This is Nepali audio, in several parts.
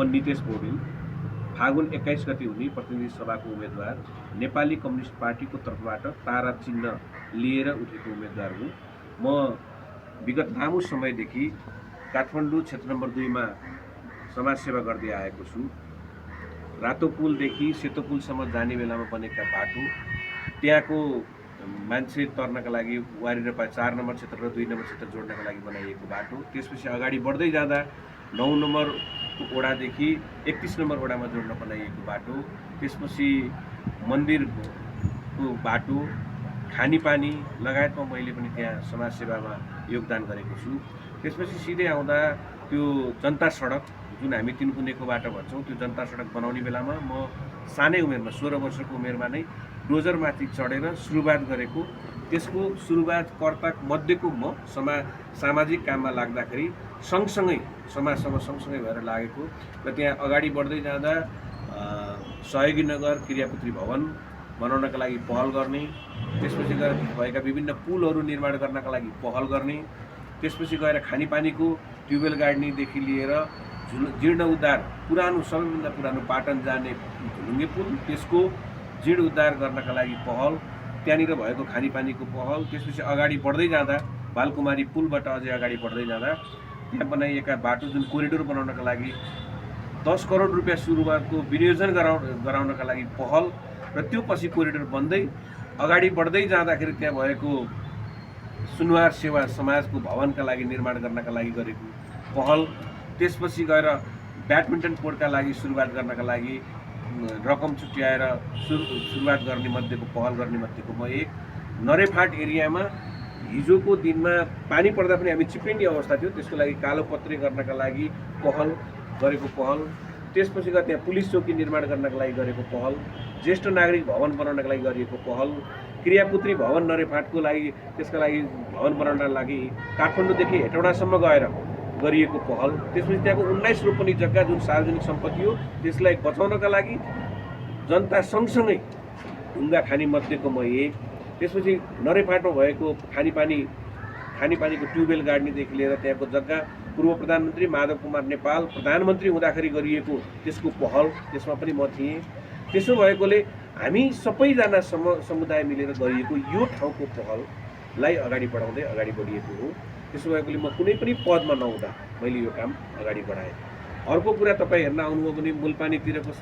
नितेश पौडेल, फागुन 21 गते हुने प्रतिनिधि सभाको उम्मेदवार, नेपाली कम्युनिस्ट पार्टीको तर्फबाट तारा चिन्ह लिएर उठेको उम्मेदवार हुँ। म विगत लामो समयदेखि काठमाडौँ क्षेत्र नम्बर 2 मा समाजसेवा गर्दै आएको छु। रातो पुलदेखि सेतो पुलसम्म जाने बेलामा बनेका बाटो, त्यहाँको मान्छे तर्नका लागि वारी र 4 नम्बर क्षेत्र र 2 नम्बर क्षेत्र जोड्नका लागि बनाइएको बाटो, त्यसपछि अगाडि बढ्दै जाँदा 9 नम्बरको ओडादेखि 31 नम्बर ओडामा जोड्न बनाइएको बाटो, त्यसपछि मन्दिरको बाटो, खानेपानी लगायतमा मैले पनि त्यहाँ समाजसेवामा योगदान गरेको छु। त्यसपछि सिधै आउँदा त्यो जनता सडक जुन हामी तिनकुनेको बाटो भन्छौँ, त्यो जनता सडक बनाउने बेलामा म सानै उमेरमा 16 वर्षको उमेरमा नै डोजरमाथि चढेर सुरुवात गरेको, त्यसको सुरुवातकर्ता मध्येको म सामाजिक काममा लाग्दाखेरि सँगसँगै समाजसँग सँगसँगै भएर लागेको र त्यहाँ अगाडि बढ्दै जाँदा सहयोगी नगर क्रियापुत्री भवन बनाउनका लागि पहल गर्ने, त्यसपछि गएर भएका विभिन्न पुलहरू निर्माण गर्नका लागि पहल गर्ने, त्यसपछि गएर खानेपानीको ट्युबवेल गाड्नेदेखि लिएर जीर्ण उद्धार पुरानो सबैभन्दा पुरानो पाटन जाने झुलुङ्गे पुल, त्यसको जीर्ण उद्धार गर्नका लागि पहल, त्यहाँनिर भएको खानेपानीको पहल, त्यसपछि अगाडि बढ्दै जाँदा बालकुमारी पुलबाट अझै अगाडि बढ्दै जाँदा त्यहाँ बनाइएका बाटो जुन कोरिडोर बनाउनका लागि 10 करोड रुपियाँ सुरुवातको विनियोजन गराउनका लागि पहल र त्यो पछि कोरिडोर बन्दै अगाडि बढ्दै जाँदाखेरि त्यहाँ भएको सुनवार सेवा समाजको भवनका लागि निर्माण गर्नका लागि गरेको पहल, त्यसपछि गएर ब्याडमिन्टन कोर्टका लागि सुरुवात गर्नका लागि रकम छुट्याएर सुरुवात गर्ने मध्येको पहल गर्ने मध्येको म एक। नरेफाट एरियामा हिजोको दिनमा पानी पर्दा पनि हामी चिप्लिने अवस्था थियो, त्यसको लागि कालो पत्रे गर्नका लागि पहल गरेको पहल, त्यसपछि गएर त्यहाँ पुलिस चौकी निर्माण गर्नका लागि गरेको पहल, ज्येष्ठ नागरिक भवन बनाउनका लागि गरिएको पहल, क्रियापुत्री भवन नरेफाटको लागि त्यसका लागि भवन बनाउनका लागि काठमाडौँदेखि हेटौडासम्म गएर गरिएको पहल, त्यसपछि त्यहाँको 19 रोपनी जग्गा जुन सार्वजनिक सम्पत्ति हो त्यसलाई बचाउनका लागि जनता सँगसँगै ढुङ्गा खानी मध्येको म एक। त्यसपछि नरेफाटमा भएको खानेपानीको ट्युबवेल गाड्नेदेखि लिएर त्यहाँको जग्गा पूर्व प्रधानमन्त्री माधव कुमार नेपाल प्रधानमन्त्री हुँदाखेरि गरिएको त्यसको पहल, त्यसमा पनि म थिएँ। त्यसो भएकोले हामी सबैजना समुदाय मिलेर गरिएको यो ठाउँको पहललाई अगाडि बढाउँदै अगाडि बढिएको हो। त्यसो भएकोले म कुनै पनि पदमा नहुँदा मैले यो काम अगाडि बढाएँ। अर्को कुरा तपाईँ हेर्न आउनुभयो भने मुलपानीतिरको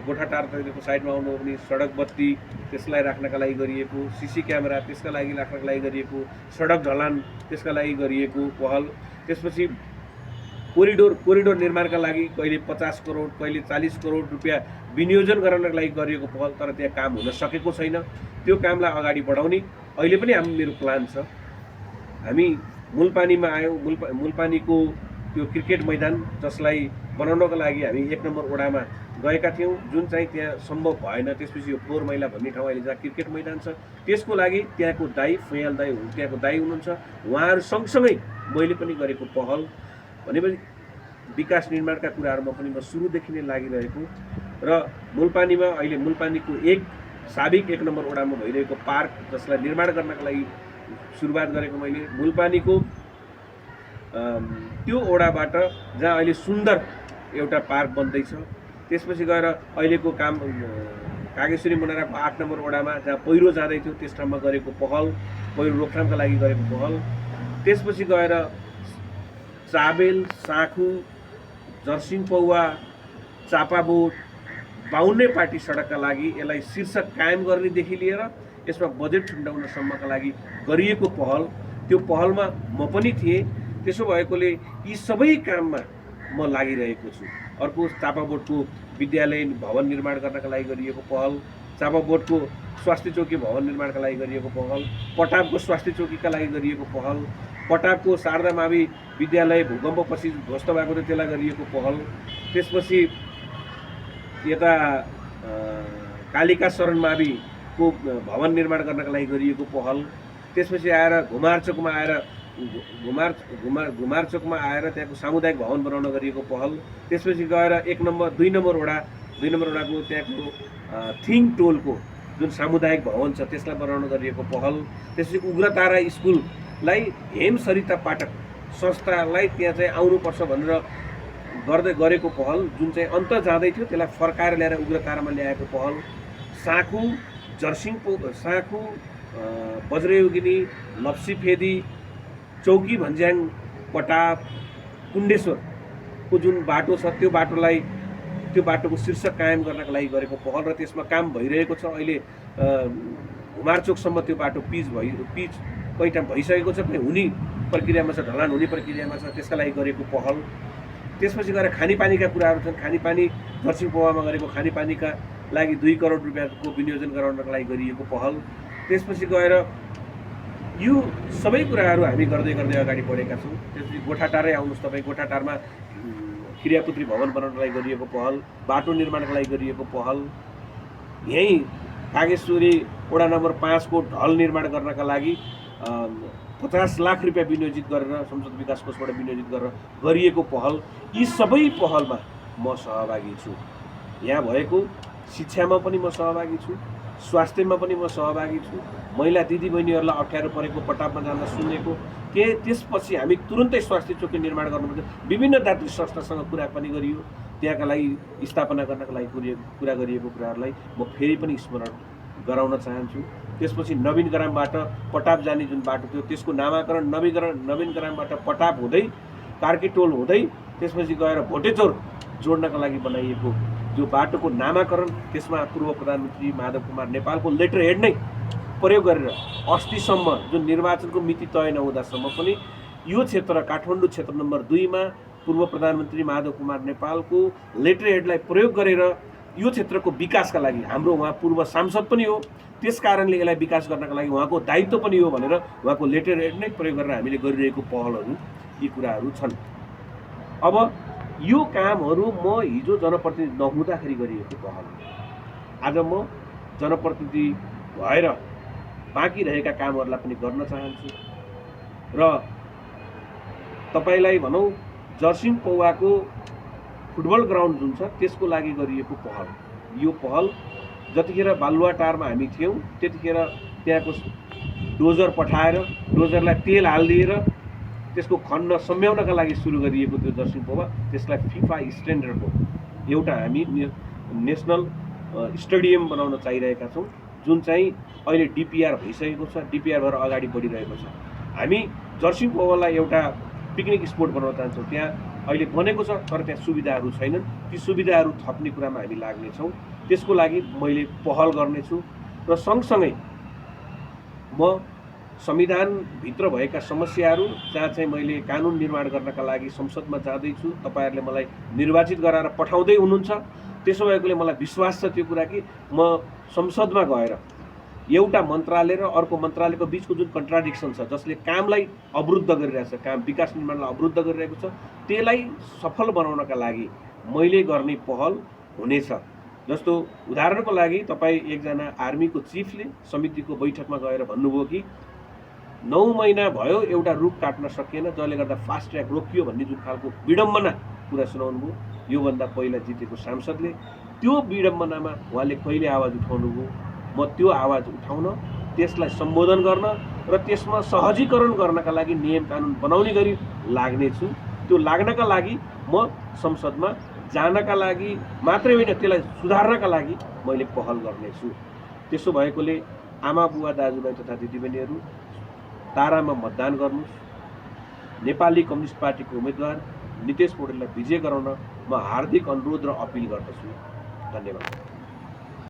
गोठाटारतिरको साइडमा आउनुभयो भने सडक बत्ती त्यसलाई राख्नका लागि गरिएको, सिसी क्यामेरा त्यसका लागि राख्नका लागि गरिएको, सडक ढलान त्यसका लागि गरिएको पहल, त्यसपछि कोरिडोर निर्माणका लागि कहिले 50 करोड कहिले 40 करोड रुपियाँ विनियोजन गराउनका लागि गरिएको पहल, तर त्यहाँ काम हुन सकेको छैन। त्यो कामलाई अगाडि बढाउने अहिले पनि मेरो प्लान छ। हामी मुलपानीमा आयौँ, मुलपानीको त्यो क्रिकेट मैदान जसलाई बनाउनको लागि हामी 1 नम्बर ओडामा गएका थियौँ, जुन चाहिँ त्यहाँ सम्भव भएन। त्यसपछि यो 4 मैला भन्ने ठाउँ अहिले जहाँ क्रिकेट मैदान छ त्यसको लागि त्यहाँको फैयाल दाई त्यहाँको दाई हुनुहुन्छ, उहाँहरू सँगसँगै मैले पनि गरेको पहल भनेपछि विकास निर्माणका कुराहरूमा पनि म सुरुदेखि नै लागिरहेको र मुलपानीमा अहिले मुलपानीको साबिक 1 नम्बर ओडामा भइरहेको पार्क जसलाई निर्माण गर्नका लागि सुरुवात गरेको मैले, मुलपानीको त्यो ओडाबाट जहाँ अहिले सुन्दर एउटा पार्क बन्दैछ, त्यसपछि गएर अहिलेको काम कागेश्वरी मुनाराको 8 नम्बर ओडामा जहाँ पहिरो जाँदै थियो त्यस ठाउँमा गरेको पहल, पहिरो रोकथामका लागि गरेको पहल, त्यसपछि गएर चाबेल साँखु जर्सिङ पौवा चापाबोट 52 पार्टी सडकका लागि यसलाई शीर्षक कायम गर्नेदेखि लिएर यसमा बजेट ठुण्डाउनसम्मका लागि गरिएको पहल, त्यो पहलमा म पनि थिएँ। त्यसो भएकोले यी सबै काममा म लागिरहेको छु। अर्को चापाबोटको विद्यालय भवन निर्माण गर्नका लागि गरिएको पहल, चापाबोटको स्वास्थ्य चौकी भवन निर्माणका लागि गरिएको पहल, पटाबको स्वास्थ्य चौकीका लागि गरिएको पहल, पटाबको शारदा मावि विद्यालय भूकम्पपछि ध्वस्त भएको थियो त्यसलाई गरिएको पहल, त्यसपछि यता कालिका शरण माविको भवन निर्माण गर्नका लागि गरिएको पहल, त्यसपछि आएर घुमार चोकमा आएर त्यहाँको सामुदायिक भवन बनाउन गरिएको पहल, त्यसपछि गएर 2 नम्बर ओडाको त्यहाँको थिङ टोलको जुन सामुदायिक भवन छ त्यसलाई बनाउन गरिएको पहल, त्यसपछि उग्रतारा स्कुललाई हेम सरिता पाठक संस्थालाई त्यहाँ चाहिँ आउनुपर्छ भनेर गरेको पहल जुन चाहिँ अन्त जाँदै थियो त्यसलाई फर्काएर ल्याएर उग्रतारामा ल्याएको पहल, साँखु साँखु वज्रयोगिनी, लप्सीफेदी, चौकी भन्ज्याङ, पटाप, कुण्डेश्वरको जुन बाटो छ त्यो बाटोको शीर्षक कायम गर्नका लागि गरेको पहल र त्यसमा काम भइरहेको छ। अहिले हुमारचोकसम्म त्यो बाटो पिच कहीँ टाइम भइसकेको छ, कहीँ हुने प्रक्रियामा छ, ढलान हुने प्रक्रियामा छ, त्यसका लागि गरेको पहल। त्यसपछि गएर खानेपानीका कुराहरू छन्। खानेपानी दक्षिण पौवामा गरेको खानेपानीका लागि 2 करोड रुपियाँको विनियोजन गराउनका लागि गरिएको पहल। त्यसपछि गएर यो सबै कुराहरू हामी गर्दै गर्दै अगाडि बढेका छौँ। त्यसपछि गोठाटारै आउनुहोस् तपाईँ, गोठाटारमा क्रियापुत्री भवन बनाउनका लागि गरिएको पहल, बाटो निर्माणका लागि गरिएको पहल, यहीँ कागेश्वरी वडा नम्बर 5 को ढल निर्माण गर्नका लागि 50 लाख रुपियाँ विनियोजित गरेर संसद विकास कोषबाट विनियोजित गरेर गरिएको पहल। यी सबै पहलमा म सहभागी छु। यहाँ भएको शिक्षामा पनि म सहभागी छु, स्वास्थ्यमा पनि म सहभागी छु। महिला दिदीबहिनीहरूलाई अप्ठ्यारो परेको पटापमा जान सुनेको त्यसपछि हामी तुरुन्तै स्वास्थ्य चौकी निर्माण गर्नुपर्छ। विभिन्न दातृ संस्थासँग कुरा पनि गरियो, त्यहाँका लागि स्थापना गर्नका लागि कुरा गरिएको कुराहरूलाई म फेरि पनि स्मरण गराउन चाहन्छु। त्यसपछि नवीनग्रामबाट पटाप जाने जुन बाटो थियो त्यसको नामाकरण नवीनग्रामबाट पटाप हुँदै कार्केटोल हुँदै त्यसपछि गएर भोटेचौर जोड्नका लागि बनाइएको जो बाटोको नामाकरण, त्यसमा पूर्व प्रधानमन्त्री माधव कुमार नेपालको लेटर हेड नै प्रयोग गरेर अस्तिसम्म जुन निर्वाचनको मिति तय नहुँदासम्म पनि यो क्षेत्र काठमाडौँ क्षेत्र नम्बर 2 मा पूर्व प्रधानमन्त्री माधव कुमार नेपालको लेटर हेडलाई प्रयोग गरेर यो क्षेत्रको विकासका लागि, हाम्रो उहाँ पूर्व सांसद पनि हो, त्यस कारणले यसलाई विकास गर्नका लागि उहाँको दायित्व पनि हो भनेर उहाँको लेटर हेड नै प्रयोग गरेर हामीले गरिरहेको पहलहरू यी कुराहरू छन्। अब यो कामहरू म हिजो जनप्रतिनिधि नहुँदाखेरि गरिएको पहल, आज म जनप्रतिनिधि भएर बाँकी रहेका कामहरूलाई पनि गर्न चाहन्छु र तपाईलाई भनौँ जर्सिङ पौवाको फुटबल ग्राउन्ड जुन छ त्यसको लागि गरिएको पहल, यो पहल जतिखेर बालुवाटारमा हामी थियौँ त्यतिखेर त्यहाँको डोजर पठाएर डोजरलाई तेल हालिदिएर त्यसको खन्न सम्झाउनका लागि सुरु गरिएको त्यो जर्सिङ पौवा, त्यसलाई फिफा स्ट्यान्डर्डको एउटा हामी नेसनल स्टेडियम बनाउन चाहिरहेका छौँ, जुन चाहिँ अहिले डिपिआर भइसकेको छ, डिपिआर भएर अगाडि बढिरहेको छ। हामी जर्सिङ पौवालाई एउटा पिकनिक स्पोट बनाउन चाहन्छौँ। त्यहाँ अहिले बनेको छ तर त्यहाँ सुविधाहरू छैनन्, ती सुविधाहरू थप्ने कुरामा हामी लाग्नेछौँ। त्यसको लागि मैले पहल गर्नेछु र सँगसँगै म संविधानभित्र भएका समस्याहरू जहाँ चाहिँ मैले कानुन निर्माण गर्नका लागि संसदमा जाँदैछु, तपाईँहरूले मलाई निर्वाचित गराएर पठाउँदै हुनुहुन्छ, त्यसो भएकोले मलाई विश्वास छ त्यो कुरा कि म संसदमा गएर एउटा मन्त्रालय र अर्को मन्त्रालयको बिचको जुन कन्ट्राडिक्सन छ, जसले कामलाई अवरुद्ध गरिरहेको छ, काम विकास निर्माणलाई अवरुद्ध गरिरहेको छ, त्यसलाई सफल बनाउनका लागि मैले गर्ने पहल हुनेछ। जस्तो उदाहरणको लागि तपाईँ एकजना आर्मीको चिफले समितिको बैठकमा गएर भन्नुभयो कि 9 महिना भयो एउटा रुख काट्न सकिएन, जसले गर्दा फास्ट ट्र्याक रोकियो भन्ने जुन खालको विडम्बना कुरा सुनाउनु भयो योभन्दा पहिला जितेको सांसदले, त्यो विडम्बनामा उहाँले कहिले आवाज उठाउनु भयो। म त्यो आवाज उठाउन, त्यसलाई सम्बोधन गर्न र त्यसमा सहजीकरण गर्नका लागि नियम कानुन बनाउने गरी लाग्नेछु। त्यो लाग्नका लागि म संसदमा जानका लागि मात्रै होइन, त्यसलाई सुधार्नका लागि मैले पहल गर्नेछु। त्यसो भएकोले आमा बुवा दाजुभाइ तथा दिदीबहिनीहरू तारामा मतदान गर्नुहोस्। नेपाली कम्युनिस्ट पार्टीको उम्मेदवार नितेश पौडेललाई विजय गराउन म हार्दिक अनुरोध र अपिल गर्दछु। धन्यवाद।